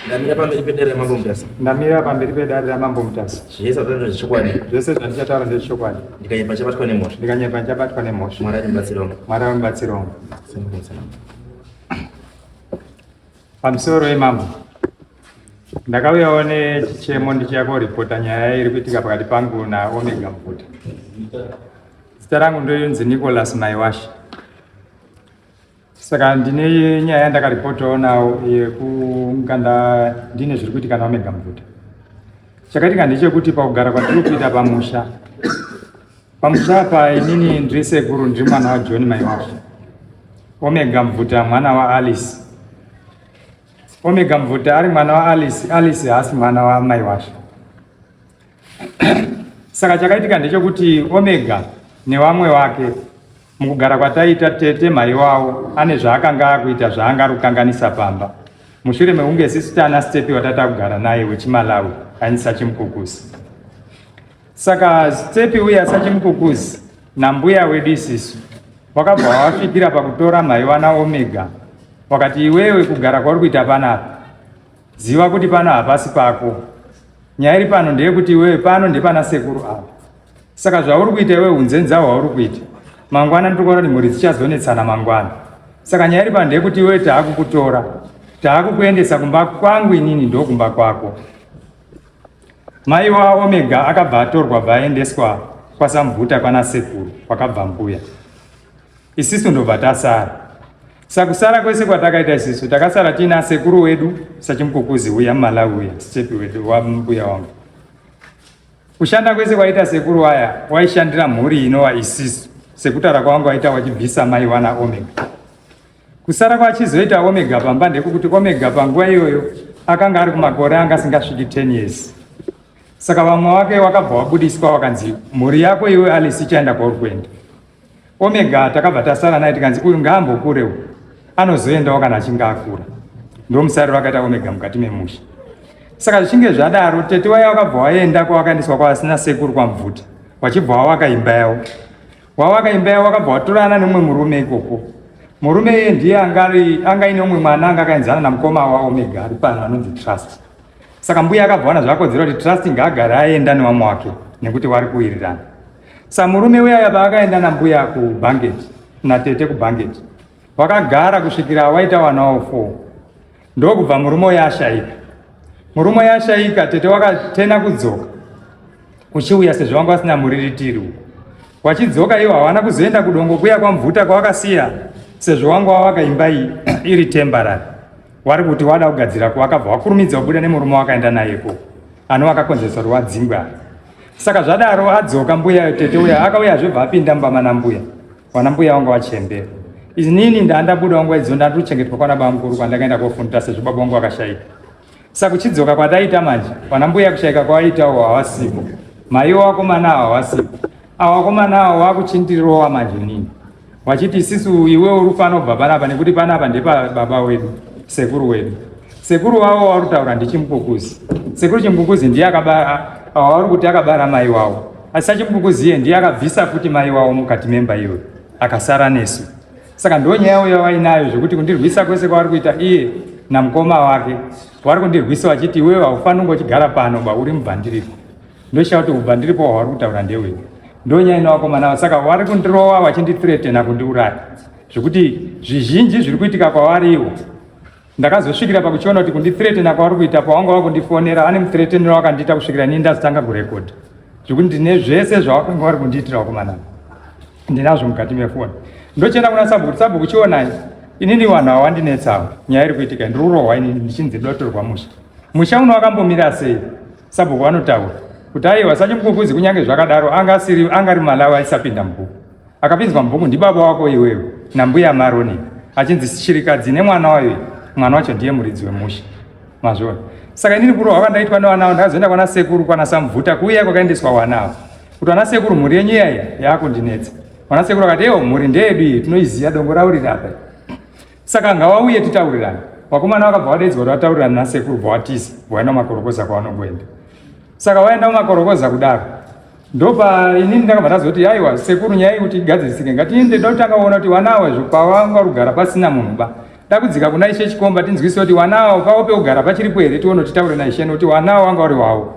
Ndamira pamberi pedare raMambo Mutasa. Ndamira pamberi pedare raMambo Mutasa. Zvese zvataura ndezvechokwadi. Zvese zvandichataura ndezvechokwadi. Ndikanyepa ndichabatwa nemhosva. Ndikanyepa ndichabatwa nemhosva. Mwari anibatsirawo. Mwari anibatsirawo. Pamusoro yemambo. Ndakauyawo nechichemo ndichiya koripota nyaya iri kuitika pakati pangu naOmega Mvuta. Zita rangu ndoinzi Nicholas Maiwasha. Saka ndine nyaya yandakaripotawo nawo yekunganda ndine zviri kuitika naOmega Mvuta. Chakaitika ndechekuti pakugara kwatiri kuita pamusha, pamusha apa inini ndiri sekuru, ndiri mwana waJohn Maiwasha. Omega Mvuta mwana waAlice. Omega Mvuta ari mwana waAlice, Alice haasi mwana waMaiwasha. Saka chakaitika ndechekuti Omega nevamwe wake mukugara kwataita tete mhai wavo ane zvaakanga akuita zvaanga ari kukanganisa pamba mushure mekunge sisu taana stepi watata kugara naye wechiMalawi ainzi Sachimukukuzi. Saka stepi uya Sachimukukuzi nambuya wedu isisu wakabva wasvikira pakutora mhai wana Omega wakati iwewe kugara kwauri kuita panapa ziva kuti pano hapasi pako. Nyaya iri pano ndeyekuti iwewe pano ndepana sekuru ava. Saka zvauri kuita iwewe unzenza hwauri kuita mangwana ndiri kuona kuti mhuri dzichazonetsana mangwana. Saka nyaya iri pano ndeyekuti iwewe taakukutora taakukuendesa kumba kwangu inini ndokumba kwako. Mai waOmega akabva atorwa bva aendeswa kwaSamvuta kwana sekuru kwakabva mbuya. Isisu ndobva tasara. Sakusara kwese kwatakaita isisu takasara tiina sekuru wedu sachimukukuzi uya muMalawi uya stepi wedu wambuya wangu. Kushanda kwese kwaita sekuru waya waishandira mhuri inova isisu sekutaura kwawangu waita wachibvisa mai wana Omega. Kusara kwachizoita Omega pamba ndekukuti Omega panguva iyoyo akanga ari kumakore anga asingasviki 10 years. Saka vamwe wake wakabva wabudiswa wakanzi mhuri yako iwe Alice ichaenda kwauri kuenda. Omega takabva tasara naye tikanzi uyu ngaambokure uyu anozoendawo kana achinge akura. Ndomusariro akaita Omega mukati memusha. Saka zvichinge zvadaro tete waya wakabva waenda kwawakaendeswa kwavasina sekuru kwaMvuta wachibva wawaka imba yavo. Wawaka imba yavo wakabva watorana nemumwe murume ikoko. Murume iye ndiye anga aine umwe mwana anga akaenzana namukoma waOmega ari pano anonzi Trust. Saka mbuya akabva wana zvakodzera kuti Trust ngaagare aenda newamwe wake nekuti wari kuwirirana. Sa murume uya paakaenda nambuya kubhanket natete kubhanket wakagara kusvikira waita wana wavo four ndokubva murume uya ashaika. Murume uya ashaika tete wakatena kudzoka uchiuya sezvo vanga vasina muriritiri uku. Wachidzoka iwo hawana kuzoenda kudongo kuya kwaMvuta kwawakasiya sezvo wanga wawaka imba iyi iri temporary. Wari kuti wada kugadzira kuwakabva wakurumidza kubuda nemurume wakaenda naye ikoko anova akakonzeresa kuti wadzingwe apa. Saka zvadaro adzoka mbuya tete uya akauya zvebva apinda mumba mana mbuya. Wana mbuya wanga wachembera. Inini ndandabuda wangu idzo ndatochengetwa kwana bamukuru kwandakaenda kofundira sezvo baba wangu vakashaika. Saka kuchidzoka kwataita manje wana mbuya kushaika kwawaitawo hawasipo. Maiwo wakomana awa hawasipo. Awa wakomana awa wakuchindirowa manje inini. Wachiti isisu iwe uri kufanira kubva panapa nekuti panapa ndepa baba wedu sekuru wedu. Sekuru wavo wauri kutaura ndiChimukukuzi. Sekuru Chimukukuzi ndiye akabara wauri kuti akabara mai wavo. Asi saChimukukuzi iye ndiye akabvisa futi mai wavo mukati memba iyoyo akasara nesu. Saka ndo nyaya uyo wainayo zvekuti kundirwisa kwese kwavari kuita iye namukoma wake wari kundirwisa wachiti iwewe haufaniri kunge uchigara pano ba uri mubvandiripo. Ndoshaya kuti ubvandiripo hwauri kutaura ndewei. Ndo nyaya inovakomana ava saka wari kundirova wachindithreatena kundiuraya zvekuti zvizhinji zviri kuitika kwavari iwo Ndakazosvikira pakuchiona kuti kundithreatena kwavari kuita pawanga wakundifonera ane muthreatenero wakandiita kusvikira ini ndazotanga kurekodha zvekuti ndine zvese zvawakanga vari kundiitira wakomana ndinazvo mukati mefoni ndochienda kuna sabhuku sabhuku chionai inini vanhu ava wandinetsawo nyaya iri kuitika ndiri kurohwa inini ndichinzi dotorwa musha musha uno wakambomira sei sabhuku vanotaura kuti aiwa sachimukukuzi kunyange zvakadaro anga asiri anga ari malawi aisapinda mubhuku Akapinzwa mubhuku ndibaba wako iwewe nambuya Maroni achinzi shirikadzi nemwana wayo mwana wacho ndiye muridzi wemusha mazviona saka inini kurohwa kwandaitwa nevana avo ndakazoenda kwana sekuru kwana samvuta kuuya kwakaendeswa wana avo kuti vana sekuru mhuri yenyu iyaya yaakundinetsa vana sekuru akati ewo mhuri ndeyedu iyi tinoiziva dongo raurira apa saka ngawauye titaurirane vakomana vakabva vadaidzwa kuti vataurirane nasekuru bva watiza bvaenda kumakorokoza kwavanongoenda saka waenda kumakorokoza kudaro ndopa inini ndakabva ndazoti aiwa sekuru nyaya yekuti igadzirisike ngatiende totanga kuona kuti vana ava pavanga rugara pasina munhu ba Dakudzika kuna Ishe Chikomba tinzwise kuti wanawo pavo pekugara pachiripo here tione titaure naIshe nokuti wanawo wanga uri wavo.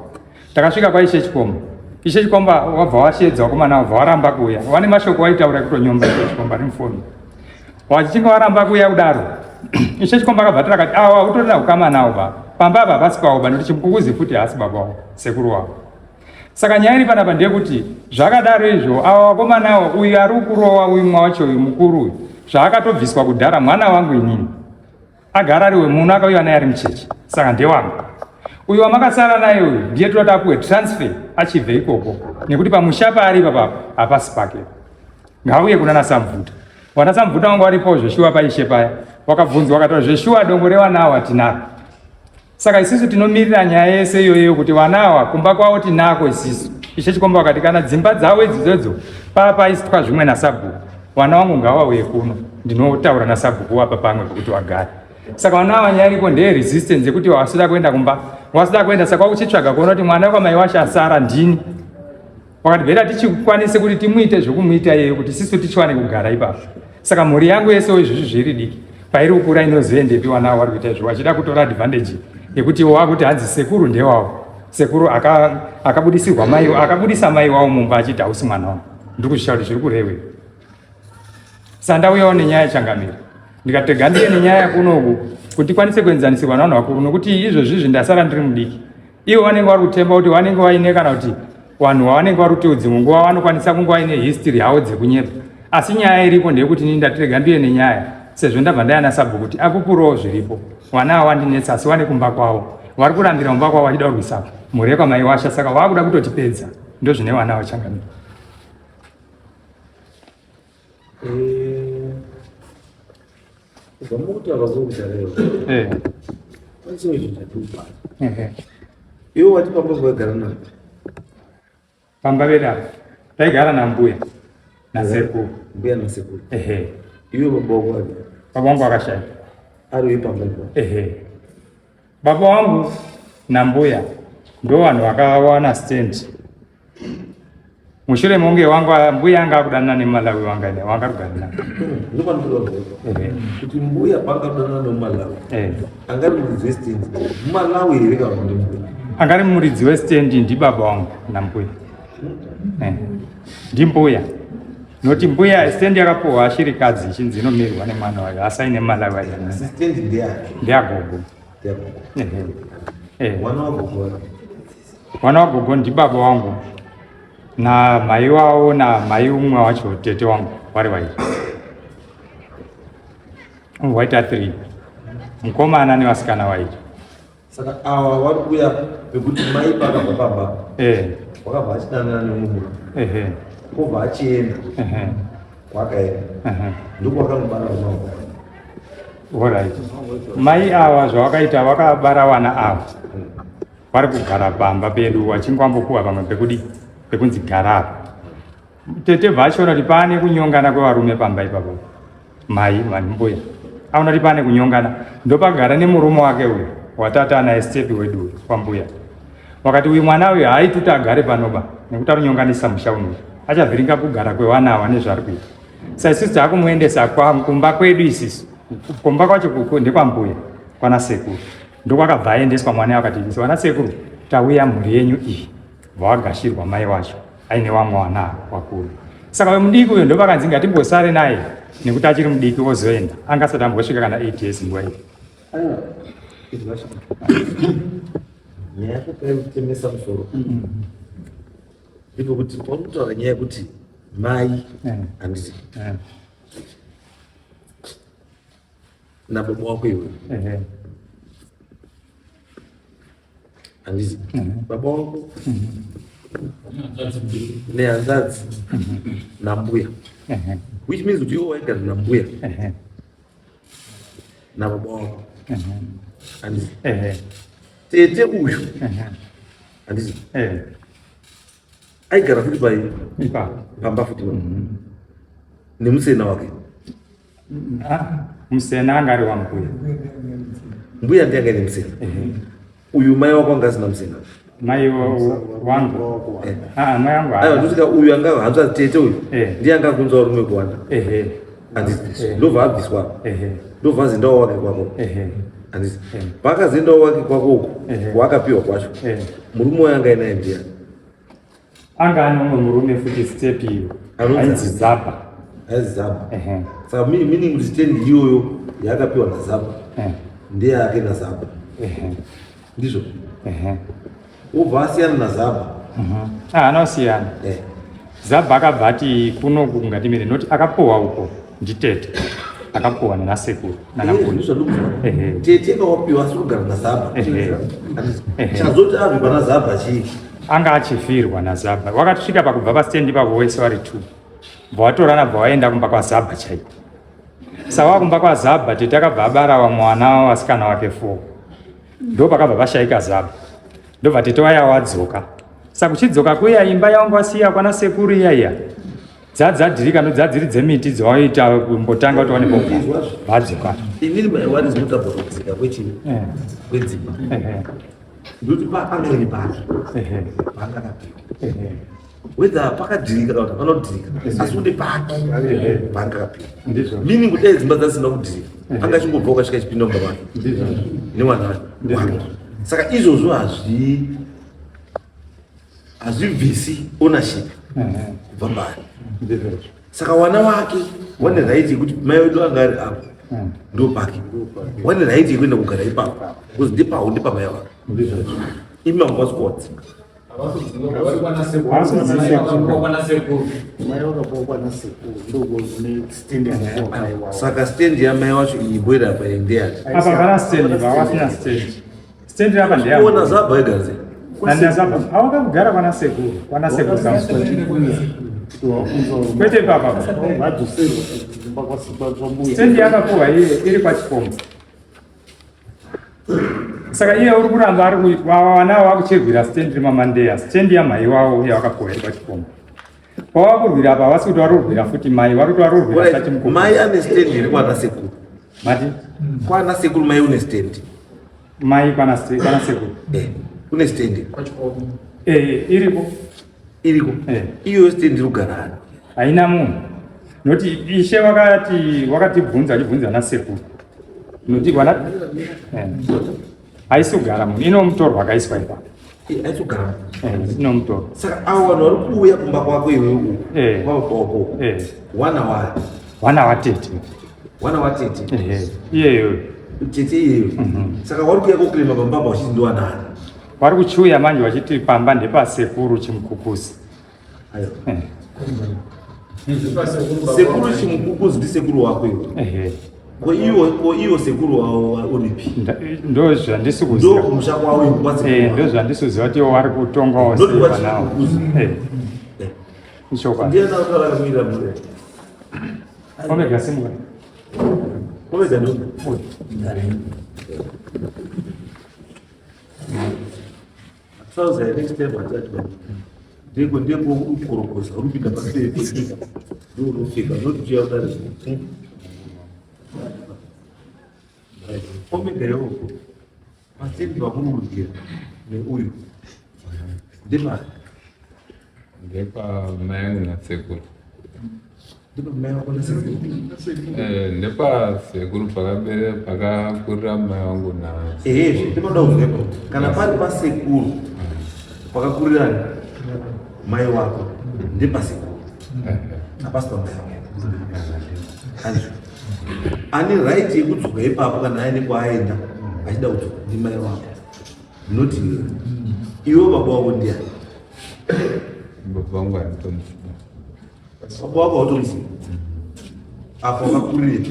Takasvika kwaIshe Chikomba. Ishe Chikomba wabva washedza wakomana wabva waramba kuuya. Wane mashoko waitaura kutonyomba Ishe Chikomba rimufoni. Wachinge waramba kuuya kudaro. Ishe Chikomba akabva atora akati awa utorina hukama nawo ba. Pamba apa hapasi pavo ba nokuti Chimukukuzi futi haasi baba wavo, sekuru wavo. Saka nyaya iri panapa ndeyekuti zvakadaro izvo ava vakomana ava uyu ari kurowa uyu mwa wacho uyu mukuru uyu zvaakatobviswa kudhara mwana wangu inini agara ari wemuno akauya naye ari mucheche saka ndewangu uyu wamakasara naye uyu ndiye toda apuwe transfer achibve ikoko nekuti pamusha paari ipapapo hapasi pake ngauye kuna nasamvuta wana samvuta wangu waripo zveshuwa paishe paya wakabvunzwa wakataura zveshuwa dongo rewanawo hatinaro Saka isisu tinomirira nyaya yese iyoyo kuti vana ava kumba kwavo tinako isisu. Ishe Chikomba vakati kana dzimba dzavo idzodzo papaiswa zvimwe nasabhuku, vana vangu ngavauye kuno ndinotaura nasabhuku wapa pamwe pekuti vagare. Saka vana ava nyaya iriko ndeye resistance yekuti vasida kuenda kumba, vasida kuenda saka wakuchitsvaga kuona kuti mwana wekwamai washe asara ndini. Wakati bhera tichikwanise kuti timuite zvekumuita iyeyo kuti isisu tichiwane kugara ipapo. Saka mhuri yangu yese izvozvi zviri diki pairi kukura inozoendepi wana wari kuita izvo wachida kutora advantage yekuti wakuti hanzi sekuru ndewawo sekuru akabudisirwa aka mai akabudisa mai wawo mumba achiti hausi mwana wangu ndiri kuzvisha kuti zviri kurevei sa ndauyawo nenyaya yachangamire ndikatega ndiye nenyaya kunoku kuti tikwanise kuenzanisirwa navanhu vakuru nokuti izvozvizvi ndasara ndiri mudiki ivo vanenge vari kutemba kuti vanenge vaine kana kuti vanhu vavanenge vari kutiwo dzimwe nguva vanokwanisa kunge vaine history havo dzekunyepa asi nyaya iripo ndeyekuti ini ndatirega ndiye nenyaya sezvo ndabva ndayana sabhuku kuti akupurowo zviripo vana ava wandinetsa asi wane kumba kwavo vari kurambira kumba kwavo vachida kurwisa mhuri yekwamaiwasha saka vakuda kutotipedza ndozvine vana vachangamira eh, eh. Iwe wati pamba waigara nani? Pamba vedu apa taigara nambuya nasekuru. Mbuya nasekuru. Ehe. Iwe baba wako ari? Baba wangu akashaya. Ari pamba ipapo? Ehe. Baba wangu nambuya ndo vanhu vakawana stand mushure mekunge wangu mbuya anga akudanana nemalawi wanga ine wanga kudanana ndopanotoda kuti mbuya panga kudanana nemalawi angari muridzi westand mumalawi here kana kuti mbuya angari muridzi westand ndibaba wangu nambuya ndimbuya noti mbuya stand yakapuhwa ashirikadzi ichinzi inomirwa nemwana wayo asi aine malawi stand ndeyake ndeyagogo mwana wagogo Mwana wagogo ndibaba wangu namai wavo namai umwe wacho tete wangu vari vairi waita three mukomana nevasikana vairi saka ava vari kuuya pekuti mai pakabva pamba eh. wakabva achidanana nemumwe ehe kobva achienda kwakaenda ndokwakanobara vana Alright. Mai ava zvavakaita vakabara vana ava vari kugara pamba pedu vachinge vambopuwa pamwe pekudi pekunzi gara apa tete bva achiona kuti pane kunyongana kwevarume pamba ipapo mai mbuya aona kuti pane kunyongana ndopagara nemurume wake uyu watata anaye stepi wedu uyu kwambuya wakati uyu mwana uyu haaiti kuti agare panoba nekuti arinyonganisa musha unoyu achavhiringa kugara kwevana ava nezvaari kuita sa isusu taakumuendesa kumba kwedu isisu kumba kwacho ndekwambuya kwana sekuru ndokwakabva aendeswa mwana akati vana sekuru tauya mhuri yenyu iyi vawagashirwa mai wacho aine wamwe wana wakuru saka wemudiki uyo ndovakanzi ngatimbosare naye nekuti achiri mudiki ozoenda anga asati ambosvika kana 8 years nguva iyi nyaya yako paikutemesa musoro ndepekuti pauri kutaura nyaya yekuti mai handiti nababa wako iwe handiti baba wako nehanzvadzi nambuya which means kuti iwe waigara nambuya nababa wako handiti tete uyu handiti aigara futi pai pamba futi nemusena wake ah, musena anga ari wambuya mbuya ndiye anga ine musena uyu mai wako anga asina musena mai wangu eh. ah, mai wangu aiwa ndotika uyu anga hanzvadzi tete uyu eh. ndiye anga akunzwa varume kuwanda anditi ndobva abviswa Ndobva azindawo wake kwako. Handiti paakazindawo wake kwako uko kwaakapiwa kwacho, murume waye anga ainaye ndiani? Anga ane umwe murume futi, step iyo. Anonzi ainzi Zaba. Ainzi Zaba. Saka meaning kuti stand iyoyo yaakapiwa naZaba ndeyake naZaba. Ndizvo? Wobva asiyana naZaba. Ah, anosiyana. Zabha akabva ati kunoku kungatimire, noti akapuhwa uko nditete, akapuhwa nanasekuru nanambuya. Ndizvo. Tete kawapiwa asi kugara naZaba. Ehe. Chazoti abve pana Zaba chii? Anga achifirwa naZabha. Wakatosvika pakubva pastendi ipapo wese vari two, bva watorana, bva waenda kumba kwaZabha chaiko. Saka kumba kwaZabha tete akabva abara vamwe vana vasikana wake four. Ndo pakabva pashayika Zabha, ndobva tete waya wadzoka. Saka kuchidzoka kuya, imba yawangu wasiya kwana sekuru iya iya dzadzadhirika, no dzadziri dzemiti dzawaita kumbotanga kuti waone pogara, vadzoka. Inini my worry is not about kudzika kwechii, kwedzimba. Ndoti paanga iri pake paanga akapiwa, whether pakadhirika kana kuti hapana kudhirika, asi kuti pake paanga akapiwa. Meaning kuti dai dzimba dzasina kudhirika, anga achingobva ukasvika chipinda mumba make nemwana wake. Saka izvozvo hazvibvisi ownership kubva mbari. Saka wana wake wane right yekuti mai vedu anga ari apo, ndo pake, wane right yekuenda kugara ipapo because ndepawo, ndepamai wake. Imi hamukwanisi kuwadzinga. Mai vakapuwa kwana sekuru, ndokune stand yakapuwa mai wavo. Saka stand yamai wacho iyi bwera apa iyi ndeyati? Apa pana stand, vawasina stand. Stand apa Kuona ndeya Zabha yegara sei? nandazabha awakakugara kwana sekuru, kwana sekuru kamusoro, kwete ipapa. Vadzoserwa kumba kwambuya. Stand yakapuwa iye iri kwaChikomba. Saka iye uri kuramba ari vana vakuchirwira stand remamandeya, stand yamai wavo yavakapuwa iri kwaChikomba. Pavakurwira apa, havasi kuti vari kurwira futi mai, vari kuti vari kurwira sati mukuru. Mai ane stand iri kwana sekuru? Mati? Kwana sekuru mai une stand? Mai kwana sekuru. Eh, une stand. Eh, iriko. Iriko. Eh. Iyoyo stand iri kugara ani? Haina munhu, nokuti ishe wakati wakatibvunza, achibvunza nasekuru, nokuti wana haisi kugara munhu, inomutorwa akaiswa ipapo. Eh, haisi kugara. Eh, inomutorwa. Saka avo vanhu vari kuuya kumba kwako iwe uku, kwababa wako, wana wayo? Wana watete. Wana watete? Ehe, iyeyo. Tete iyeyo. Saka vari kuuya kokurema pambaba vachiti ndiwanani? Vari kuchiuya manje vachiti pamba ndepasekuru Chimukukuzi. Aiwa. Sekuru Chimukukuzi ndisekuru wako iwe? Ehe. Ko iwo sekuru wavo uripi? Ndo zvandisi kuziva. Ndo kumusha kwavo iko kwasekuru Eh, wako. Ndo zvandisi kuziva kuti iwo vari kutongawo Ndoti sei vanawo. kwaChimukukuzi. Eh, ichokwadi. Ndiani akataura akamirira mure? Omega, simuka. Omega ndo. Trouser next time hatati ndeko ukorokoza uripinda paseri, ndo unopfeka, not kuya kudare. Omega yoko pastendi pamuri kudyira neuyu ndepari? Ndepamai angu nasekuru. Ndepamai wako nasekuru? Eh, ndepasekuru pakakurira mai vangu na Ehezve, ndinoda kuzwepo kana pari pasekuru pakakurirani mai wako, ndepasekuru, hapasi pamai wako. Handizvo? Ane right yekudzoka ipapo kana aine kwaaenda achida kudzoka ndimai wako, not iwewe. Iwe baba wako ndiani? Baba vangu handitomuziva. Baba wako hautomuziva? Apo wakakurira?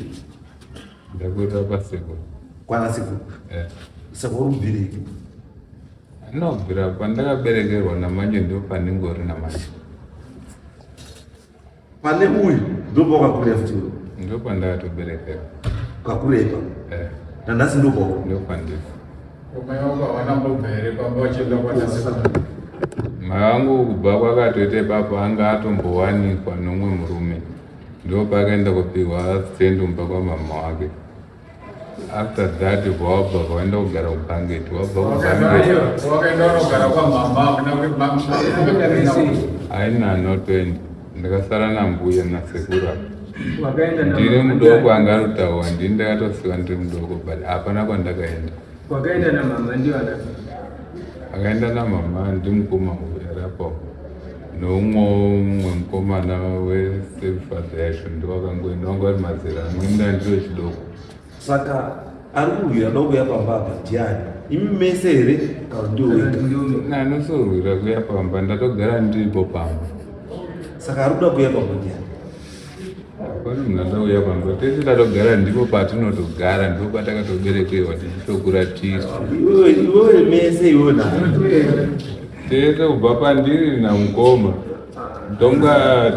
Ndakurira pasekuru. Kwana sekuru? Eh. Saka uri kubvirei? Anobvira pandakaberekerwa namanje, ndo pandingori namanje. Pane uyu ndopawakakurira futi iwe? Ndo pandakatoberekerwa. Ukakurira ipapo? Eh. Nanhasi ndopauri? Ndo pandiri. Mai vako havana mbobva here pamba vachienda kwanasekuru? Mai vangu kubva kwakatoita ipapo anga atombowanikwa nomumwe murume, ndo paakaenda kupihwa stand mumba kwamama wake. After that wabva vaenda kugara kuBanket, wabva kuBanket. Wakaenda unogara kwamama, hamuna? Aina notoenda, ndakasara nambuya nasekuru apa. Wakaenda na Ndiri mama mudoko ndiani? anga arikutaura, ndini ndakatosiwa ndiri mudoko but hapana kwandakaenda. Wakaenda namama ndiwana. Akaenda namama ndimukoma uyu aripo neumwe mumwe mukomana westepfather yacho ndowakangoenda wanga vari mazera amwe ndiri wechidoko. Saka ari kurwira da kuuya pamba apa ndiani? Imi mese here kana ndiwe wega? Anosorwira kuuya pamba, ndatogara ndiripo pamba. Saka ari kuda kuuya pamba ndiani? Hapana munhu anoda kuuya pamba, tese tatogara ndipo patinotogara, ndipo patakatoberekerwa tichitokura tiri. Iwewe iwewe mese iwewe naye. Tese kubva pandiri namukoma tonga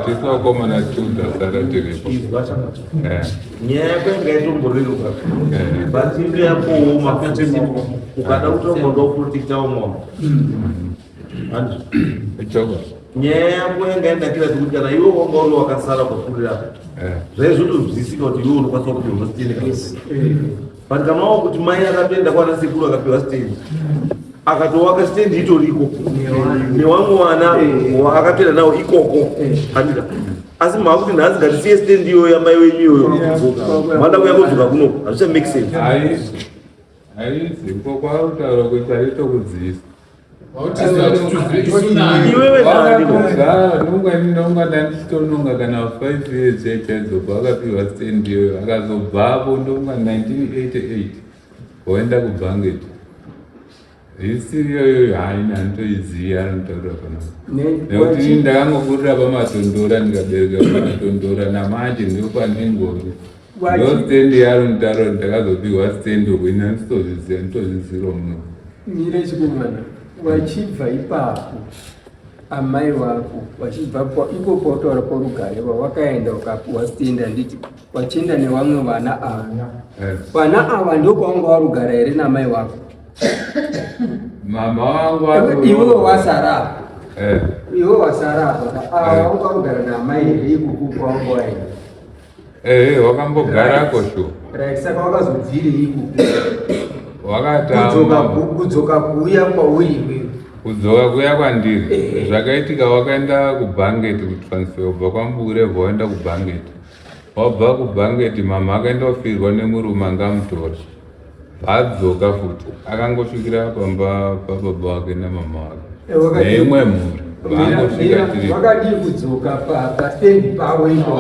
tese vakomana tiudzasara tiripo. Izwa chakati. Eh, Nyaya yako yanga yatomboreruka. eh. But into yakooma futi ukada kutomboda kuprotecta umwe wako. Andrew. Ichoka. Nyaya yako yanga yanakira kuti kana iwe wanga uri wakasara ukakurira Eh. zvaizotozwisika kuti iwe unokwanisa kupiwa stendi kana but kana wava kuti mai akatoenda kwana sekuru akapiwa stendi akatowaka stendi itoriko nevamwe vana akatoenda nawo ikoko handika asi maakuti nhasi ngatisiye stendi iyoyo yamai wenyu iyoyo mada kuya kodzoka kuno hazvicha make sense. Haisi. Haisi. Ko kwautaura kuti haitokudzivisa. Iwewe nani? Wakatogara nonga ndonga ndandichitononga kana 5 years chaidzo paakapiwa stand iyoyo akazobvapo ndonga 1988 waenda kubhangeti. History iyoyo haina handitoizivi anotaura panapa. Nekuti ini ndakangokurira pamatondora ndikabereka pamatondora namanje ndopandingori. Ndo stand yaro ndaro ndakazopiwa stand uku ini handitozviziva nditozviziro muno. Mire chikomana, wachibva ipapo amai wako wachibva iko pautaura porugare wakaenda ukapiwa stand handiti, wachienda nevamwe vana ava. Vana ava ndokwanga warugara here namai wako? Mama wangu Iwewe wasara apa. Iwe wasara apa. Ava wanga warugara namai here ikoko kwawanga waenda? Eh, wakambogarako shu. Right, saka wakazobvirei ikoko? Wakatama. Kudzoka kuuya kwauri iwewe. Kudzoka kuya kwandiri. Zvakaitika wakaenda kubhangeti kutransfer kubva kwaMbure waenda kubhangeti. Wabva kubhangeti mama akaenda kufirwa nemurume anga amutora. Adzoka futi akangosvikira pamba pababa wake namama wake. Neimwe mhuri. Vangosvika tiri. Wakadii kudzoka pastendi pavo ipo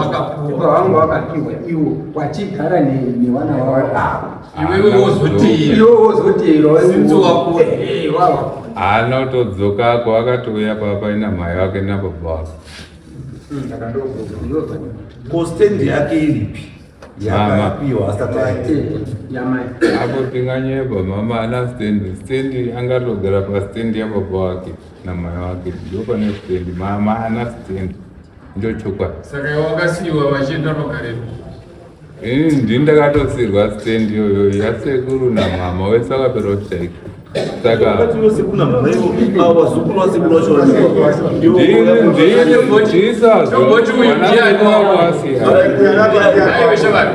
pavanga wakapiwa iwo wachigara nevana vavo ava? Iwewe wozoteera. Iwe wozoteera. Since wakura. Wawa. Haana kutodzokako akatouya papaina mai wake nababa wake. Ko stendi yake iripi yakapiwa asati aenda? Yamai. Apo tinganyeba mama ana stendi. Stendi angatogara pastendi yababa wake namai wake. Ndo pane stendi. Mama ana stendi. Ndo chokwadi. Saka iwe wakasiyiwa vachienda rogarepo. Ini ndini ndakatosirwa stendi iyoyo yasekuru namama wese akapera kushaika. Saka Wakati wose kuna mama ivo ava vazukuru vasekuru vacho ndini ndisazvo Tomboti uyu ndiani wako? wasiya. Aiwe shabari,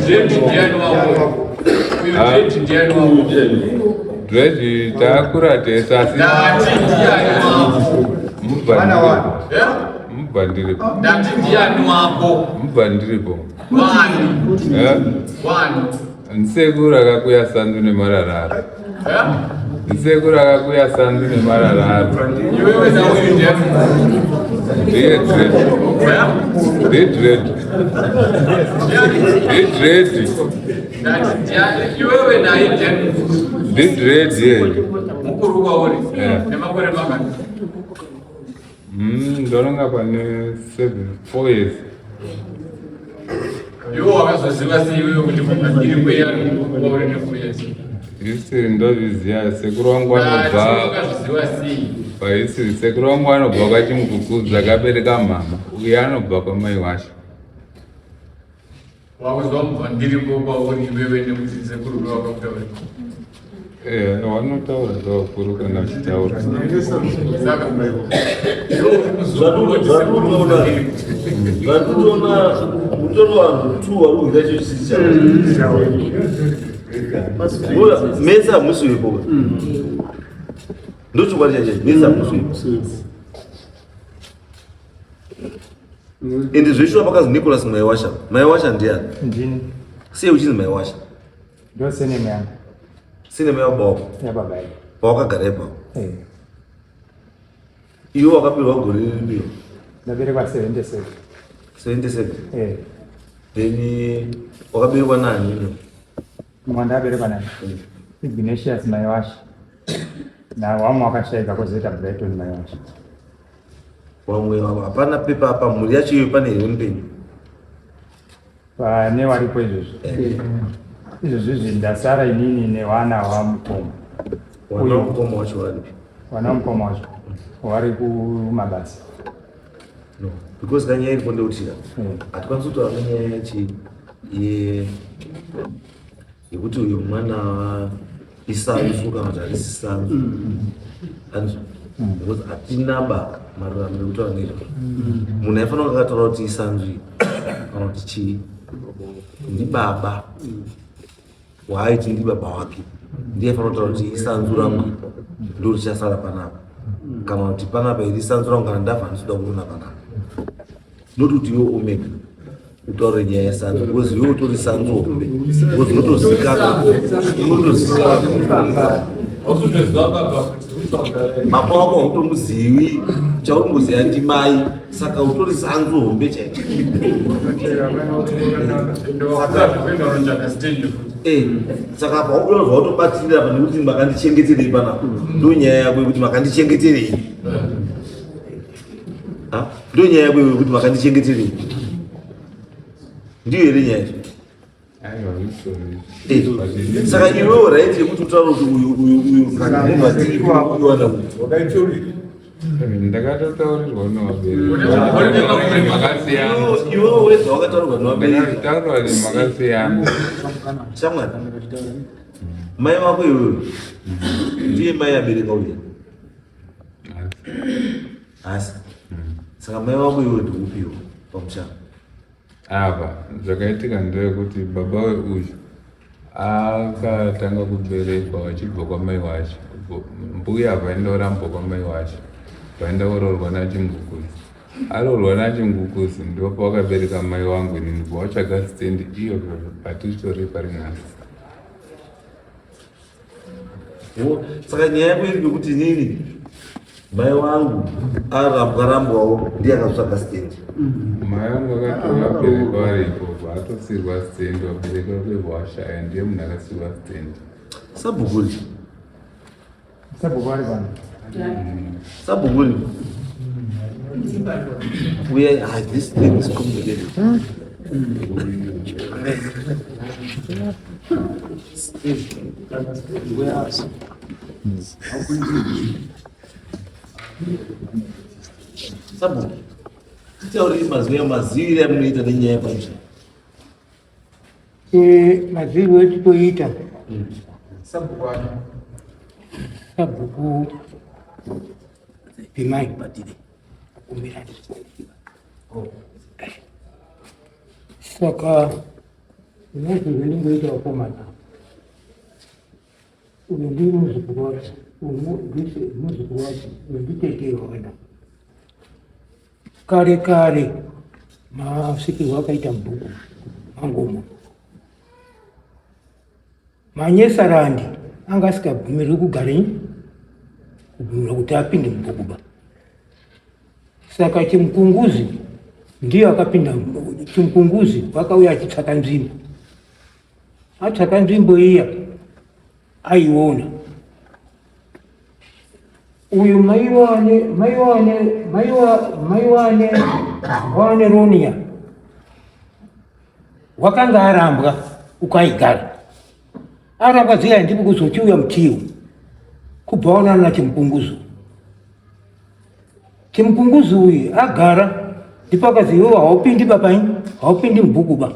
Dread ndiani wako? Uyu Dread ndiani wako? Dread takura tese asi Ndati ndiani wako? mubva ndiripo. Eh? Mubva ndiripo. Ndati ndiani wako? Mubva ndiripo. Wani? Eh? Wani? Ndisekuru akakuya sanzu nemarararo. Eh? Ndisekuru akakuya sanzu nemarararo. Iwewe na uyu ndiani? Ndiye Dread. Eh? Ndiye Dread. Ndiye Dread. Ndati ndiani? Iwewe naye ndiani? Ndiye Dread yeye. Mukuru kwauri. Eh. Nemakore mangani? Ndononga pane 7 4 years. Iwe wakazoziva sei iwewe kuti iri kweyani mukuru kwauri ne4 years? History ndozviziva sekuru wangu Ndati anobva wakazviziva sei? pahistory sekuru wangu anobva kwaChimukukudza akabereka mama uye anobva kwamai washa. Wakuzwa mubva ndiripo kwauri iwewe nekuti sekuru wakakutaurira. Eh, wanotaura zvavakuru kana vachitaura. Saka iwe uri muzukuru woti sekuru mubva ndiripo. Zvandinoona mutori vanhu two vari kuhwira icho chisisi chavo. Mese hamusi wepo. Ndochokwadi chacho, mese hamusi wepo. Ende zveshuwa pakazi Nicholas Maiwasha. Maiwasha ndiani? Ndini. Sei uchinzi Maiwasha? Ndo surname yangu. Surname yababa wako? Yababa yedu. Pawakagara ipapo? Eh. Iwe wakapirwa gore riripi? Ndaberekwa 77. 77? Eh. Then wakaberekwa nani? Mwana ndaberekwa nani? Ignatius Maiwasha. Na wamwe wakashaika kozoita Brighton Maiwasha. Wamwe hapana pepa apa mhuri yacho iyo pane here mupenyu? Pane waripo izvozvi. Eh. Izvozvi izvi ndasara inini newana wamukoma. Wana wamukoma wacho waripi? Wana wamukoma wacho wari kumabasa. No, because kanyaya iripo ndekuti hatikwanisi kutaura nenyaya yachi ye yekuti uyu mwana isanzu kana kuti harisi sanzu anzwa because hatina ba maruramiro ekutaura neizvozvo. Munhu aifanira kunge akataura kuti isanzu iyi kana kuti chii ndibaba waaiti ndibaba wake ndiye aifanira kutaura kuti isanzu rangu ndo richasara panapa kana kuti panapa iri isanzu rangu kana ndafa handisi kuda kuona panapa. Not kuti iwe omega utaure nyaya yesanzu because iwe utori sanzu hombe because unotozikanwa unotozikanwa baba wako hautomuzivi chaunomboziva ndimai saka utori sanzu hombe chaicho. Saka apa wakuona zvautobatirira apa nekuti makandichengeterei panapa ndo nyaya yako yekuti makandichengeterei. Ndo nyaya yako yekuti makandichengeterei. Ndiyo here nyaya yacho? Saka iwewo right yekuti utaure kuti uyu uyu uyu munhu atiri kuiwana uyu. Ndakatotaurirwa nevabereki makasiyana. Iwewo wega wakataurirwa nevabereki. Ndakataurirwa nemakasiyana. Shamwari, mai vako iwewe ndiye mai abereka uya. Asi saka mai vako iwewe ndikupiwa pamusha. Apa zvakaitika ndeyekuti baba weuyu akatanga kuberekwa vachibva kwamai wacho. Mbuya vaenda kurambwa kwamai wacho, vaenda kuroorwa naChingukuzi. Aroorwa naChingukuzi ndipo pawakabereka mai wangu inini, vatsvaga stendi iyo patitori pari nhasi. Saka nyaya yako iri yekuti inini mai wangu arambwa rambwawo ndiye akatsvaga stendi. Mai vangu vakatora vabereki varipo vaatosirwa stendi, vabereki vake vashaya, ndiye munhu akasirwa stendi. Sabhukuri. Sabhuku ari pano. Sabhukuri. We are, this thing is complicated. Sabhuku, titaurire mazwi amazivire amunoita nenyaya yepamusha. Maziviro etitoita sabhuku pimai kumirani. Saka maziviro ndingoita vakomana uyu ndi muzukuru wacho, uyu muzukuru wacho, uyu nditete wakadaro. Kare kare masikirwo akaita mubhuku mangomo manyesarandi anga asikabvumirwi kugara kubvumirwa kuti apinde mubhuku ba. Saka Chimukunguzi ndiyo akapinda. Chimukunguzi wakauya achitsvaka nzvimbo, atsvaka nzvimbo iya aiona uyu maiwane maiwane maiwa maiwane wane ronia wakanga arambwa ukaigara arambwa ziya ndipo kuzochiuya mutiyo kubva waonana naChimukunguzi. Chimukunguzi uyu agara ndipo akazi iwewe haupindi babai, haupindi mubhuku ba,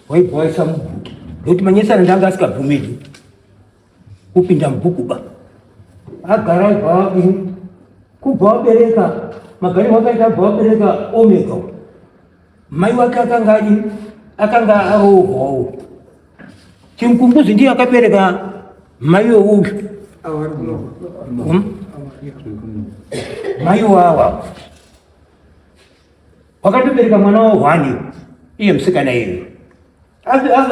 waibva waisa mubhuku nekuti manyesana ndanga asikabvumirwi kupinda mubhuku ba. Agara aibva wadini kubva wabereka magari wakaita abva wabereka omega mai wake akanga adi akanga aroorwawo. Chimukunguzi ndiye akabereka mai weuyu mai wawa. Wakandobereka mwana wa hwani iye musikana iyeyo.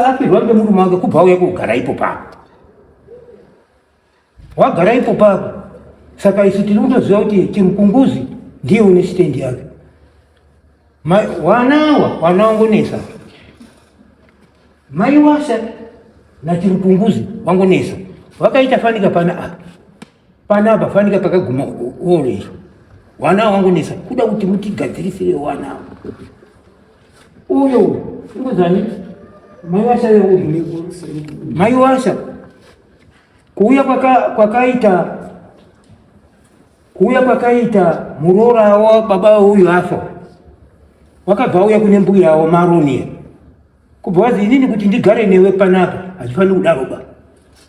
Afirwa ngemurume wake kubva auya kugara ipo papo. Wagara ipo papo. Saka isu tiri kutoziva kuti Chimukunguzi ndiye une sitendi yake. Wanawa wanangonesa. Mai Wasa naChimukunguzi wangonesa. Wakaita fanika pana apa. Panapa fanika pakaguma oro iro. Wana wangonesa kuda kuti mutigadzirisire wana. Uyo ingozani mai Wasa uyu. Mai Wasa kuuya kwakaita kuuya kwakaita muroora wa baba uyu afa. Wakabva uya kune mbuya wa Maroni. Kubva wazi inini kuti ndigare newe panapa hazvifaniri kudaro ba.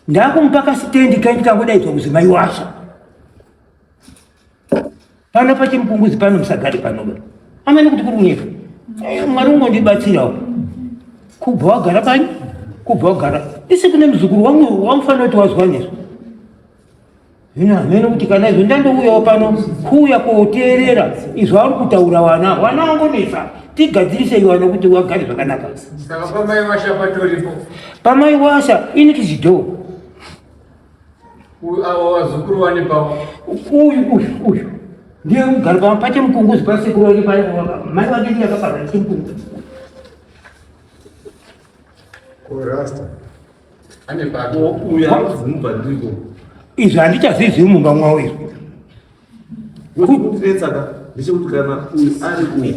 Ndakumupa kasitendi kaindi kangodaidzwa kuzi mai Wasa. Pano pachimukunguzi pano musagare pano ba. Amene kuti kuri kunyepa. Mwari ungondibatsirawo. Kubva wagara pani? Kubva wagara. Isi kune muzukuru wangu wamufanira kuti wazwa nezvo. Zvino hameno kuti kana izvo ndandouyawo pano kuuya koteerera izvo ari kutaura wana. Wana wangonetsa. Tigadzirise wana kuti wagare zvakanaka. Saka pamai Washa patoripo. Pamai Washa ini kizidho. Ava vazukuru vane pavo. Uyu uyu uyu. Ndiye kugara pama pachemukunguzi pasekuru wake mai vake ndiye akaparwa chemukunguzi. Rasta. Ane pake. Uyu anonzi mubva ndiripo. Izvi handichazvizivi mumba mwawo izvi. Kutinetsa ka ndechekuti kana uyu ari uyu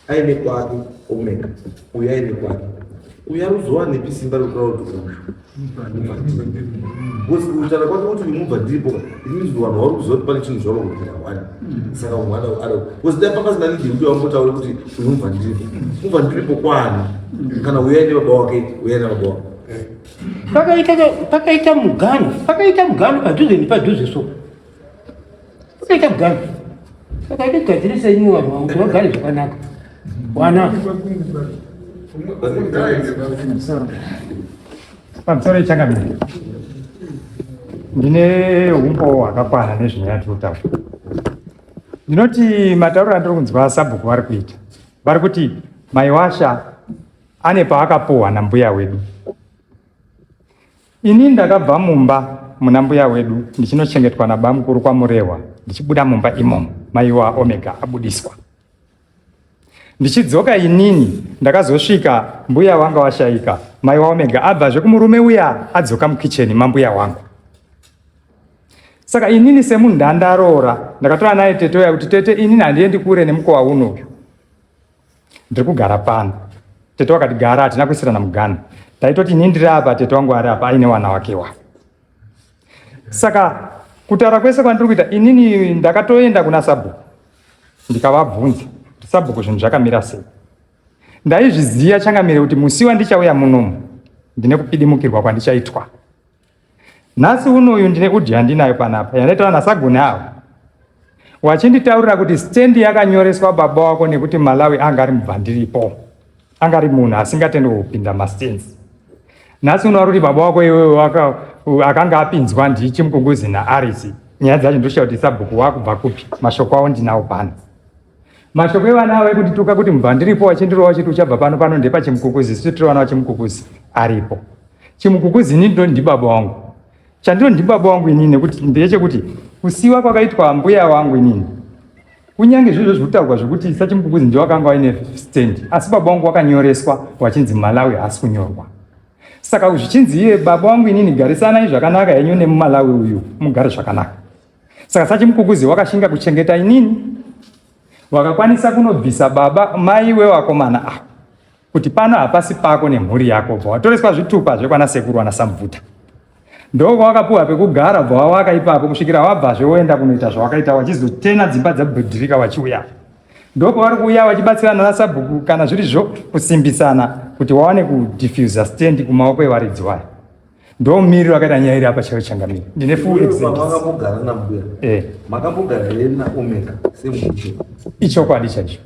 aine kwake Omega, uyu aine kwake, uyu ari kuzowanepi simba rekutaura kuti uyu mubva ndiripo? Because kutaura kwake kuti uyu mubva ndiripo ka, it means kuti vanhu vari kuziva kuti pane chinhu zvavari kuita wani. Saka mwana ari because dai pakasina need yekuti vambotaure kuti uyu mubva ndiripo. Mubva ndiripo kwani? Kana uyu aine baba wake, uyu aine baba wake. Pakaita mugano, pakaita mugano padhuze nepadhuze so. Pakaita mugano. Saka tigadzirise imi vanhu kuti vagare zvakanaka. Wana. Pamusoro ichangamire. Ndine umbowo hwakakwana nezvinyaya tiri kutaura. Ndinoti matauriro andiri kunzwa sabhuku vari kuita. Vari kuti mai Washa ane paakapuhwa nambuya wedu. Ini ndakabva mumba muna mbuya wedu ndichinochengetwa nabamukuru kwaMurehwa, ndichibuda mumba imomo mai wa Omega abudiswa. Ndichidzoka inini ndakazosvika mbuya wanga washaika, mai wa Omega abvazve kumurume uya adzoka mukicheni mambuya wangu. Saka inini semunhu ndandaroora ndakatora naye tete uya kuti tete inini handiendi kure nemukowa uno uyu. Ndiri kugara pano. Tete wakati gara, hatina kuisirana mugano. Taitoti inini ndiri apa, tete wangu ari apa aine wana wake wa. Saka kutaura kwese kwandiri kuita inini ndakatoenda kuna sabhuku ndikavabvunza kuti sabhuku zvinhu zvakamira sei. Ndaizviziva changamire kuti musi wandichauya munomu ndine kupidimukirwa kwandichaitwa. Nhasi unoyu ndine udhi yandinayo panapa yandaitaura nasaguni avo wachinditaurira kuti stendi yakanyoreswa baba wako nekuti Malawi anga ari mubvandiripo, anga ari munhu asingatendi kupinda mastands. Nhasi uno vari kuti baba wako iwewe akanga apinzwa ndichimukunguzi naArisi. Nyaya dzacho ndoshaya kuti sabhuku wakubva kupi, mashoko awo ndinawo pano. Mashoko evana avo ekundituka kuti mubvandiripo wachindirova wachiti uchabva pano pano ndepachimukukuzi, isu tiri vana vachimukukuzi aripo. Chimukukuzi inini ndinoti ndibaba wangu. Chandinoti ndibaba wangu inini nekuti ndechekuti kusiwa kwakaitwa mbuya wangu inini. Kunyange zvizvo zvekutaurwa zvekuti sachimukukuzi ndiwo akanga aine stand, asi baba wangu wakanyoreswa wachinzi Malawi haasi kunyorwa. Saka zvichinzi iye baba wangu inini garisanai zvakanaka henyu nemuMalawi uyu mugare zvakanaka. Saka sachimukukuzi wakashinga kuchengeta inini, wakakwanisa kunobvisa baba mai wevakomana ava kuti pano hapasi pako nemhuri yako, bva watoreswa zvitupa zvekwana sekuru wana Samvuta. Ndoko wakapuwa pekugara bva wawaka ipapo kusvikira wabvazve woenda kunoita zvawakaita wachizotena dzimba dzabhudhirika wachiuya. Ndoko vari kuuya wachibatsirana nasabhuku kana zviri zvo kusimbisana kuti wawane kudiffuser stand kumaoko evaridzi wayo. Ndo mumiriro akaita nyaya iri apa chaiyo changamire. Ndine full examples. Makambogara nambuya. Makambogara here na Omega semukicheni? Ichokwadi chaicho.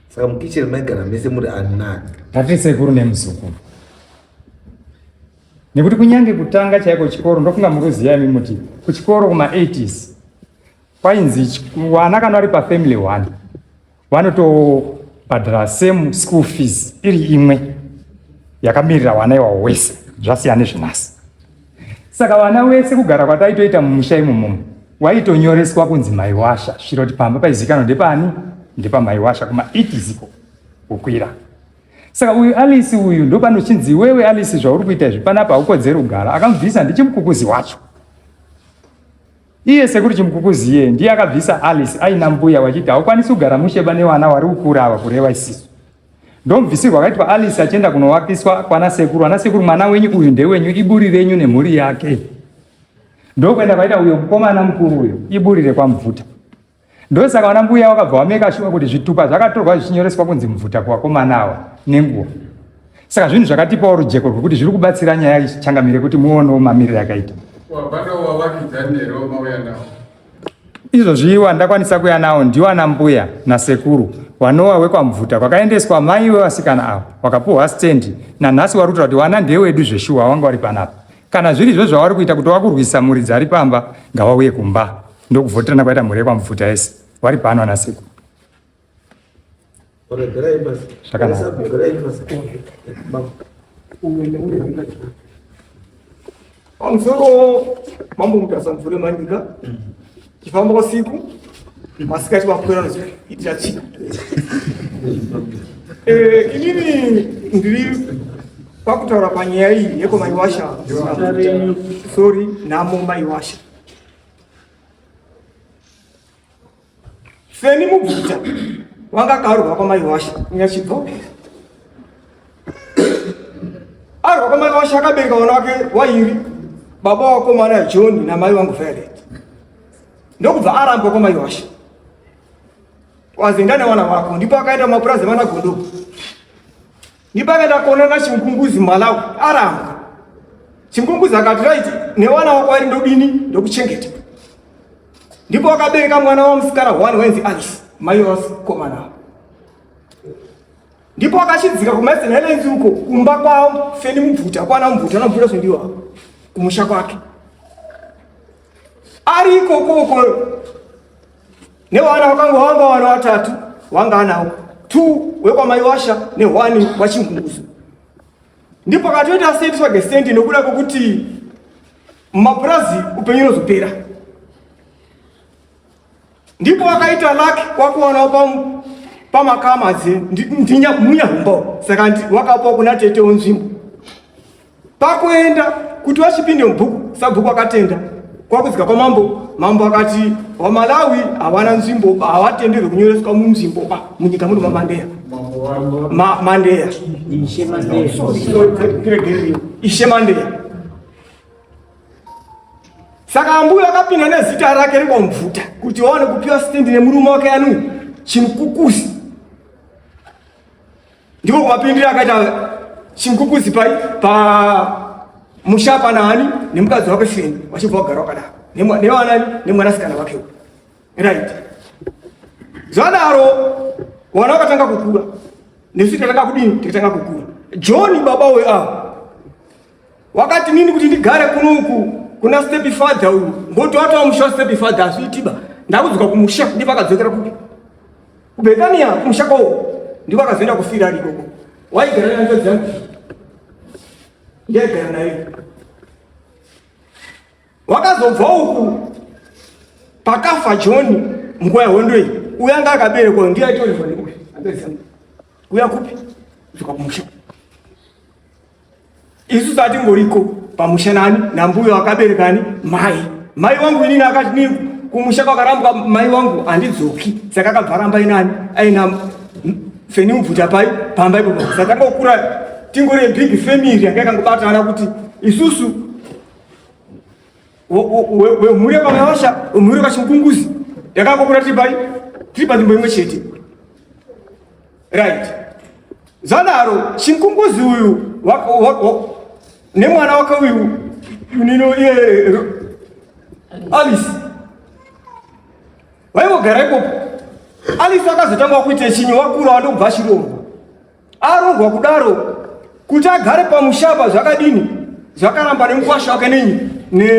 Saka mukicheni maigara mese muri ani nani? Tati sekuru nemuzukuru. Nekuti kunyange kutanga chaiko chikoro ndofunga muruziya imi muti kuchikoro kuma 80s kwainzi wana kana vari pa family 1. Vanotobhadhara same school fees iri imwe yakamirira wana iwawo wese, zvasiyana nezvenhasi. Saka vana wese kugara kwataitoita mumusha imomomo waitonyoreswa kunzi Maiwasha, zvichireva kuti pamba paizikanwa ndepani, ndepaMaiwasha kuma-80s iko kukwira. Saka uyu Alice uyu ndopanochinzi iwewe Alice zvauri kuita izvi panapa haukodzeri kugara. Akamubvisa ndichimukukuzi wacho. Iye sekuru Chimukukuzi iye ndiye akabvisa Alice aina mbuya wachiti haukwanisi kugara mushe pane wana wari kukura ava kureva isisu. Ndomubvisirwa akaitwa Alice achienda kunowakiswa kwana sekuru. Ana sekuru mwana wenyu uyu ndewenyu iburi renyu nemhuri yake. Ndokuenda kwaita uyo mukomana mukuru uyo iburi rekwaMubvuta. Ndosaka vana mbuya wakabva wameka shuwa kuti zvitupa zvakatorwa zvichinyoreswa kunzi Mubvuta kuvakomana ava nenguva. Saka zvinhu zvakatipawo rujeko rwekuti zviri kubatsira nyaya changamire kuti muonewo mamiriro yakaita. Izvozvi wandakwanisa kuya nawo ndiwo ana mbuya nasekuru wanowa wekwaMubvuta kwakaendeswa mai wevasikana ava wakapuhwa stendi nanhasi wari kutaura kuti wana ndewedu zveshuwa wanga wari panapa. Kana zviri izvo zvawari kuita kuti wakurwisa muridzi ari pamba ngawauye kumba. Ndokuvhoterana kwaita mhuri yekwaMubvuta yese wari pano ana sekuru. Zvakanaka. Pamusoro mambo Mutasa mvure manyika chifamba usiku masikati makwera nozoitira tsvina. Eh, inini ndiri pakutaura panyaya iyi yekwamaiwasha sorry nhamo maiwasha Feni Mubvuta wanga akarwa kwamaiwasha Nyachibva arwa kwamaiwasha akabereka vana wake wairi baba wakomana John namai wangu Violet ndokubva arambwa kwamaiwasha wazinda nevana wako ndipo akaenda mapurazi vana Gondo ndipo akaenda kuona naChingunguzi Malawi arambwa Chingunguzi akati right nevana wako vari ndodini ndokuchengeta ndipo wakabereka mwana wamusikana one wainzi Alice mai vakomana ndipo akachidzika kumaeastern Highlands uko kumba kwavo Feni Mubvuta kwana Mubvuta namubvuta zvendiwa kumusha kwake ari ikoko uko nevana vakanga wanga wana watatu wanga anawo two wekwamaiwasha nehwani wachingunguzo ndipo akatoita sei titsvage sendi nokuda kwokuti mumapurazi upenyu unozopera ndipo akaita laki kwakuwanawo pamakama munyahumba saka wakapawo kuna tetewo nzvimbo pakuenda kuti vachipinde mubhuku sabhuku akatenda kwakudzika kwamambo mambo akati vamalawi hawana nzvimbo hawatenderwe kunyoreswa munzvimbo ba munyika muno mamandeya mandeya ishe mandeya saka ambuya akapinda nezita rake rekwamubvuta kuti waone kupiwa stendi nemurume wake anu chimukukusi ndiko kumapindira akaita chingukuzi pai pa musha pana ani nemukadzi wake feni vachibva vagara wakadaro nevanani nemwanasikana wake right zvadaro wana wakatanga kukura nesu tikatanga kudini tikatanga kukura john baba uyo ava wakati nini kuti ndigare kuno uku kuna step father uyu ngoti watova musha wastep father azviitiba ndakudzoka kumusha ndipo akadzokera kupi KuBethania kumusha kwavo ndiko akazoenda kufira ari ikoko. Waigara nehanzvadzi yangu. Ndiaigara naye. Wakazobva uku pakafa John munguva yehondo iyi. Uyo anga akaberekwa ndiye aitorerwa neuyu hanzvadzi yangu. Kuya kupi? Kudzoka kumusha. Isu tatingoriko pamusha nani nambuya wakaberekani mai mai wangu inini akati ni kumusha kwakarambwa mai wangu handidzoki saka akabva aramba inani aina feni mubvuta pai pamba ipopo saka tangokura tingori big family yanga yakangobatana kuti isusu wemhuri yekwamawasha wemhuri yekwachimukunguzi yakangokura tiri pai tiri panzvimbo imwe chete Right. Zvadaro Chinkunguzi uyu nemwana wake uyu nino iye Alice vaingogara ikoko. Alice akazotanga kuita chinyi wakura wandobva achirongwa. Arongwa kudaro kuti agare pamusha apa zvakadini zvakaramba nemukwasha wake nenyi ne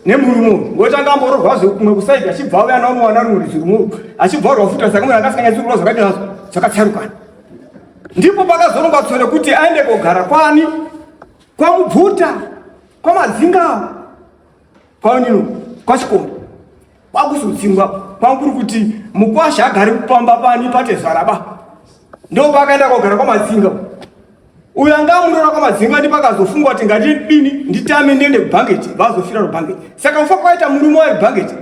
Nemurume uyu ngokuti anga ambororwazve kumwe kusaidi achibva auya naonowana rumwe rudzi rumwe achibva arwa futi saka munhu anga asinganyatsi kurwa zvakadini nazvo zvakatsarukana. Ndipo pakazorongwa tsono kuti aende kogara kwani kwamubvuta kwamadzinga kwanino kwachikomo kwakuzodzingwa kwanguri kuti mukwasha agare kupamba pani patezvaraba ndopaakaenda kogara kwamadzinga uyo anga amurora kwamadzinga ndipo akazofungwa kuti ngatidini nditame ndiende kubhangeti vazofira rubhangeti saka kufa kwaita murume wayo bhangeti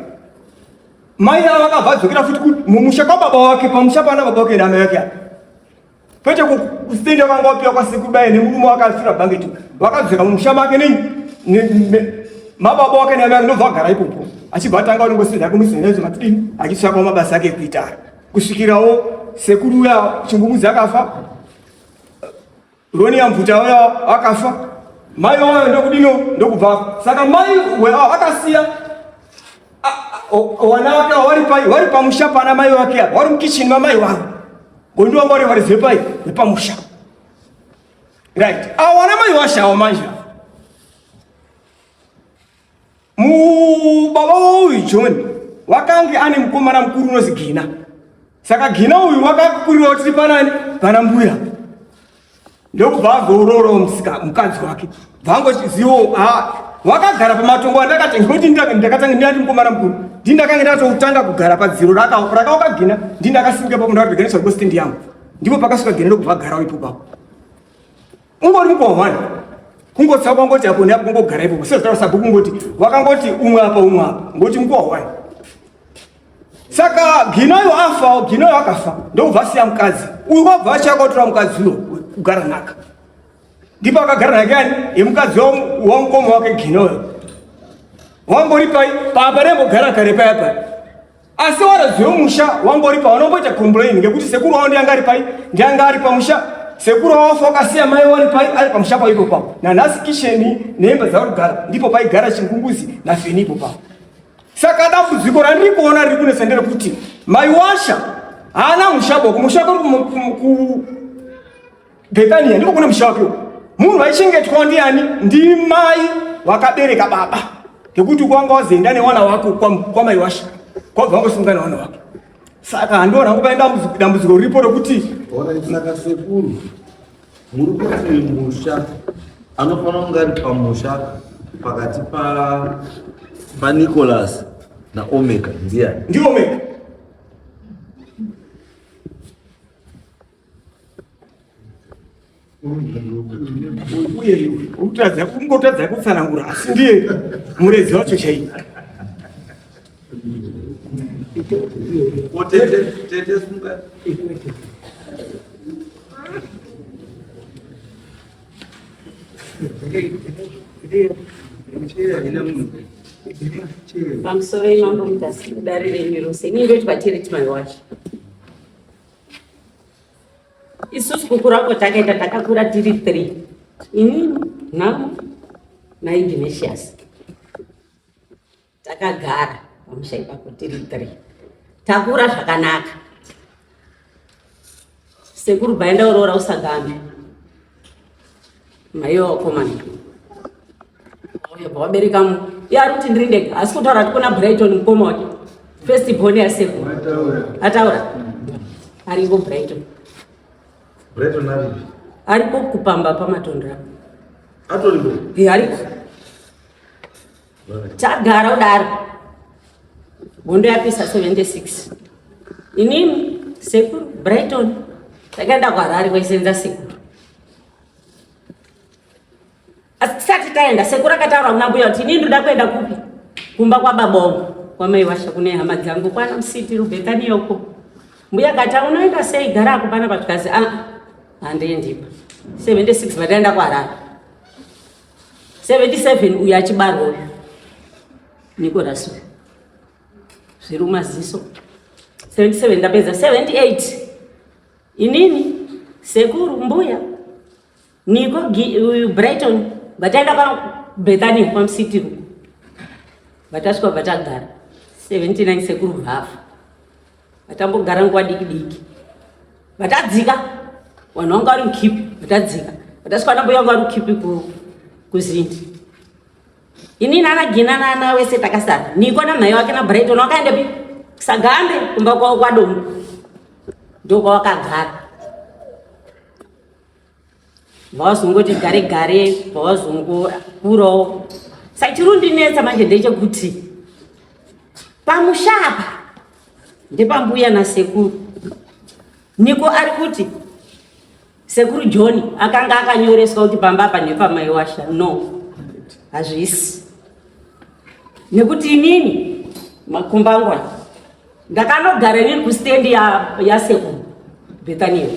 mai ava vakabva adzokera futi mumusha kwababa wake pamusha pana baba wake naamai wake apa kwete kusitendi wakanga wapiwa kwasekuru baye nemurume wakafira bhangeti vakadzoka mumusha make nei mababa wake neamai ake ndobva agara ipopo achibva atanga unongosenda kumusendezo matidini achitsvakawo mabasa ake ekuita kusvikirawo sekuru uya chingumudzi akafa Roni yamvuta uya akafa mai wayo ndokudino ndokubva saka mai weawo akasiya wana wake wari pai wari pamusha pana mai wake apa wari mukichini mamai wavo gondi wanga wari wari zepai wepamusha right awo wana mai washawo manje Mubaba wauyu John wakange ane mukomana mukuru unozi Gina. Saka Gina uyu wakakurira tiri panani pana mbuya. Ndokubva azoroora musika mukadzi wake. Bvangochiziwo ha wakagara pamatongo andakati ngoti ndakatanga ndinati mukomana mukuru. Ndini ndakange ndatotanga kugara padziro rakaoka Gina ndini ndakasimuka papo ndakatoganisa kustendi yangu. Ndipo pakasvika Gina ndokubva agarawo ipo papo. Ungori mukohwa wani kungotsa kwangoti apo neapo kungogara ipopo sezvitaura sabhuku kungoti wakangoti umwe apa umwe apa ngoti mukohwa wani saka ginoyo afa ginoyo akafa ndokubva asiya mukadzi uyu kwabva achaka kutora mukadzi uyo kugara nhaka ndipo akagara nhaka yani yemukadzi wamukoma wake ginoyo wangori pai papa rembogara kare paya paya Asi warozi wemusha wangori pawanomboita complain ngekuti sekuru wavo ndianga ari pai ndianga ari pamusha sekuru wavo wafa wakasiya mai wari pai ari pamusha pawo ipo papo nanhasi kisheni nehembe dzavari kugara ndipo paigara chingunguzi nafeni ipo papo saka dambudziko randiri kuona riri kunetsa nderekuti mai washa haana musha boko musha kuri Bethania ndiko kune musha wake munhu aichengetwa ndiani ndimai wakabereka baba ngekuti kwanga wazoenda newana wako kwamai washa kwabva wangosunga newana wake saka handiona hangu paine dambudziko riripo rekuti saka sekuru muri kuti musha anofanira kunge ari pamusha pakati panicholas naomega ndiani ndiomega uye kutadza kungotadza kutsanangura asi ndiye murezi wacho chaiye Pamusoro imambo mutasi dare renyu rose ini ndoti vatiri timaiwachi Isusu kukura kwatakaita takakura tiri three, inini nhamo naIgnatius takagara pamusha ipapo tiri three, takura zvakanaka. Sekuru bhaenda uroora usagambe maiwa wakomana auya bva wabereka mu iye ari kuti ndiri ndega asi kutaura kuti kuna Brighton mukoma wake first born yasekuru ataura ariko Brighton Brighton aripi ariko kupamba pamatondra atoripo eh ariko tagara kudaro hondo yapisa 76 inini sekuru Brighton takaenda kuHarare kwaisenza sekuru Asi tisati taenda sekuru akataura kuna mbuya kuti inini ndoda kuenda kupi? Kumba kwababa wangu, kwamai Washa kune hama dzangu kwana Musiti Rubhekani uko. Mbuya akati unoenda sei gara ako pana pazvikazi ah handiendipa. 76 vataenda kuHarare. 77 uyu achibarwa uyu. Nicholas uyu. Zviri mumaziso. 77 ndapedza 78 inini sekuru mbuya Niko uyu Brighton vataenda kwa Bethany kwa Msitiru. Vatasvika vatagara 79 sekuru vafa. Vatambogara nguva diki diki. Vatadzika vanhu vanga vari mukipi vatadzika. Vatasvika nambuya vanga vari mukipi ku kuzindi. Inini ana Gina naana wese takasara. Niko namai wake naBrighton wakaendepi? Sagambe kumba kwavo kwaDombo. Ndokwawakagara. Vawazongoti gare gare vawazongokurawo. Saka chiri kundinetsa manje ndechekuti pamusha apa ndepambuya nasekuru. Niko ari kuti Sekuru John akanga akanyoreswa kuti pamba apa ndepamai Washa. No, hazvisi. Nekuti inini makumbangwa ndakanogara inini kustendi yasekuru Bethania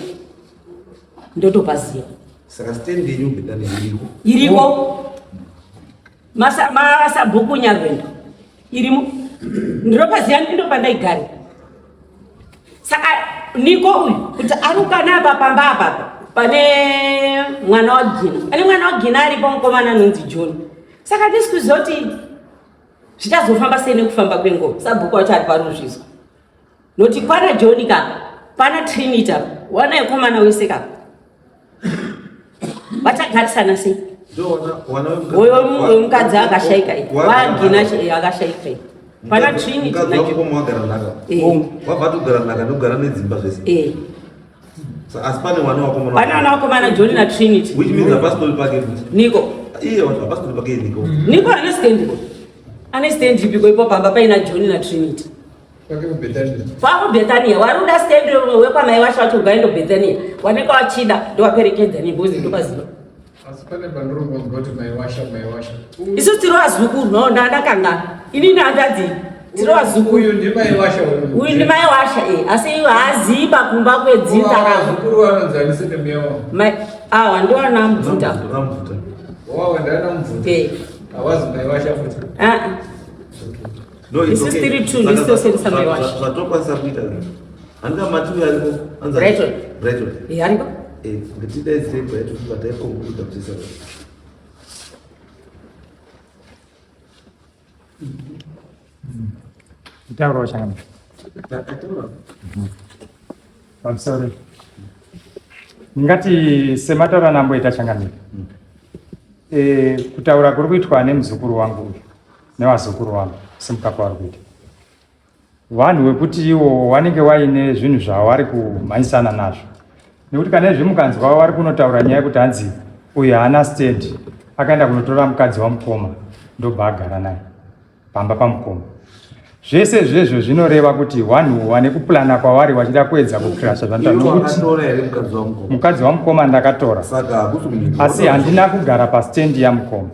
ndotopaziva. Saka stendi yenyu Bethania iriko? Iriko. Masabhuku Nyarwendo irimo. Ndinopaziva ndopandaigara. Saka Niko uyu kuti arukana apa pamba apa pane mwana waGina, pane mwana waGina aripo mukomana anonzi John. Saka ndisi kuziva kuti zvichazofamba sei nekufamba kwenguva. Sabhuku wacho ari paruzvizwa noti kwana John ka pana Trinity apa wana yekomana wese ka vachagarisana sei? Uyo mukadzi akashaika iyi wagina akashaika iyi pana Trinity wabva togara nhaka nekugara nedzimba zvese eh. Asi pane wana wakomana, pane wana wakomana John na Trinity, which means hapasitori pake futi Niko. Iye wacho hapasitori pake Niko. Niko ane stand, ane stand ipiko ipo pamba paina John na Trinity Kwakubethania wari uda stand wekwamai wacho wacho ugaenda kubethania wanenge wachida ndowaperekedza nembuzi ndopaziva. Asi pane pandiri kuti mai washa mai washa. Isu tiri vazukuru no ndakanga ini hanzvadzi tiri vazukuru. Uyu ndimai washa uyu. Uyu ndimai washa eh asi haaziva kumba kwedzinza ravo. Vazukuru vanonzi ani sene mwewa. Mai awa ndiwana mubvuta. Mubvuta. Wawa ndiana mubvuta. Eh. Hawazi mai washa futi. Ah. ah. No, it's Isusu okay. tiri two, Saka ndisu tosendesa mai wacho. Zvatokwanisa kuita handika mati uyo ariko anzi- Brighton. Brighton. Eh, ariko Eh, ngatidaidzirei Brighton vataikonkuda kuti Taurawo changamire. Pamusoro. Ndingati semataura anamboita changamire. Eh, kutaura kuri kuitwa nemuzukuru wangu uyu nevazukuru vangu simuka kwavari kuita. Vanhu wekuti iwo wanenge waine zvinhu zvavari kumhanyisana nazvo. Nekuti kana izvi mukanzwa vari kunotaura nyaya yekuti hanzi uyu haana stand akaenda kunotora mukadzi wamukoma ndobva agara naye pamba pamukoma. Zvese izvezvo zvinoreva kuti vanhu vane kuplana kwavari vachida kuedza kukrasha zvanotaura nokuti mukadzi wamukoma ndakatora asi handina kugara pastendi yamukoma.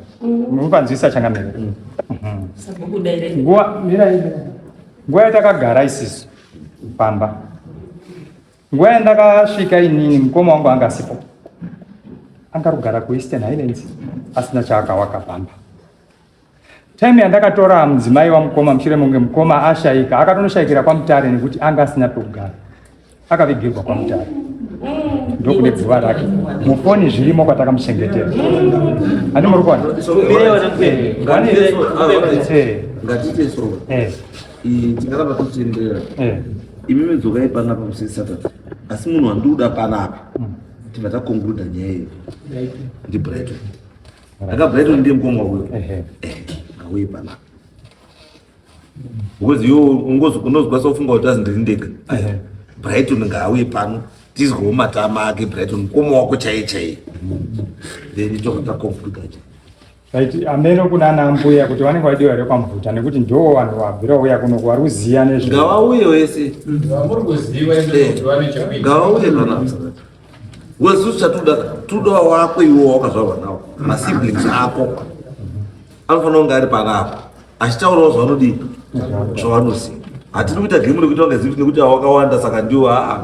Mupanzwisa changamire. Nguva nguva yatakagara isisu pamba nguva yandakasvika inini mukoma wangu anga asipo anga rugara kuEastern Highlands asina chaakawaka pamba. Time yandakatora mudzimai wamukoma mushure munge mukoma ashaika akatonoshaikira kwaMutare nekuti anga asina pekugara akavigirwa kwaMutare ndokune guva rake mufoni zvirimo kwatakamuchengetera handi muri kuona Ngatiite so tingaramba totenderera imimi dzokai panapa musi Saturday asi munhu wandikuda panapa tibva takonkluda nyaya iyi ndiBrighton. Aka Brighton ndiye mukoma uyo. Ngauye panapa. Because iwe unozokwanisa kufunga kuti azi ndiri ndega. Brighton ngauye pano tizwewo matama ake Brighton mukoma wako chaiye chaiye. Then tobva takonkluda. Right, ameno kuna ana mbuya kuti vanenge vadiwa here kwaMvuta nekuti ndiwo vanhu vabvira uya kuno vari kuziva nezve. Ngavauye wese. Vamuri kuziva kuti vane chekuita. Ngavauye panapa. Wesu chatuda tuda wako iwo wakazvarwa nawo masiblings ako anofanira kunge ari panapa achitaurawo zvavanodii zvavanoziva. Hatiri kuita gemu rekuita kunge zivi nekuti awakawanda saka ndiwo aa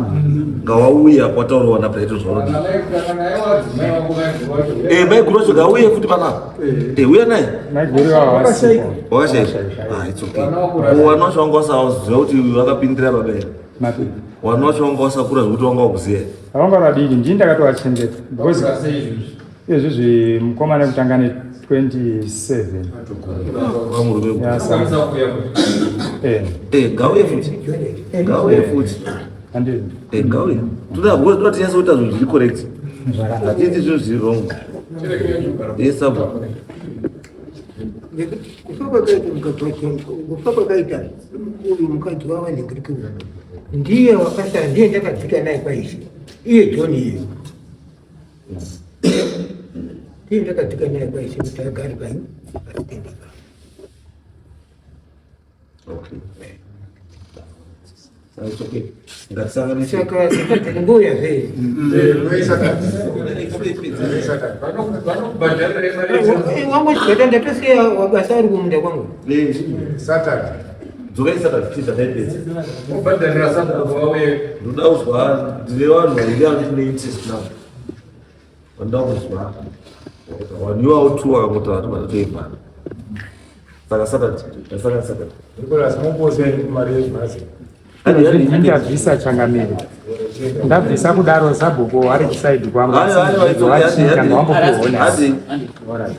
ngawauya kwataurawo naBrighton zvavanodii. Eh, maiguru wacho ngauye futi panapa. Eh, uya naye. Maiguru avo wakashaika. Ah, it's okay. Wana wacho wanga wasaziva kuti vakapindira baba here. Wana wacho wanga wasakura zvekuti wanga wakuziva. Vanga vadiki ndini ndakatovachengeta because izvizvi mukomana kutanga ne 27 Eh, ngauye futi. Ngauye futi. Eh, ngauye. Toda because toda tinyatso kuita zvinhu zviri correct. Hatiiti zvinhu zviri wrong. Yes, sir. Nekuti kufa kwakaita mukadzi wacho, kufa kwakaita uyu mukadzi wavanhingiriki uyu ndiye wakasara, ndiye ndakadzika naye kwaishe, iye John iye ndiye ndakadzika naye kwaishe kuti agare pai pasitendeka. Okay. It's okay. Ngatisanganise. Saka saka ndinouya zve. Wangu chigata ndatosiya wabasa ari kumunda kwangu. Saturday. Dzokai Saturday tiza taipedza. Ubhadharira sabhuku wauye. Ndoda kuzwa ndine vanhu vairi andine interest now. Vanoda kuzwa. Waniwawo two vakangotaura tobva tatoivhara. Saka Saturday, ndasangana Saturday. Nicholas mupose mari yebhazi. Ndabvisa changamire, ndabvisa kudaro sabhuku ari kusaidi kwangu asi wachinja ngawambokuona. Alright.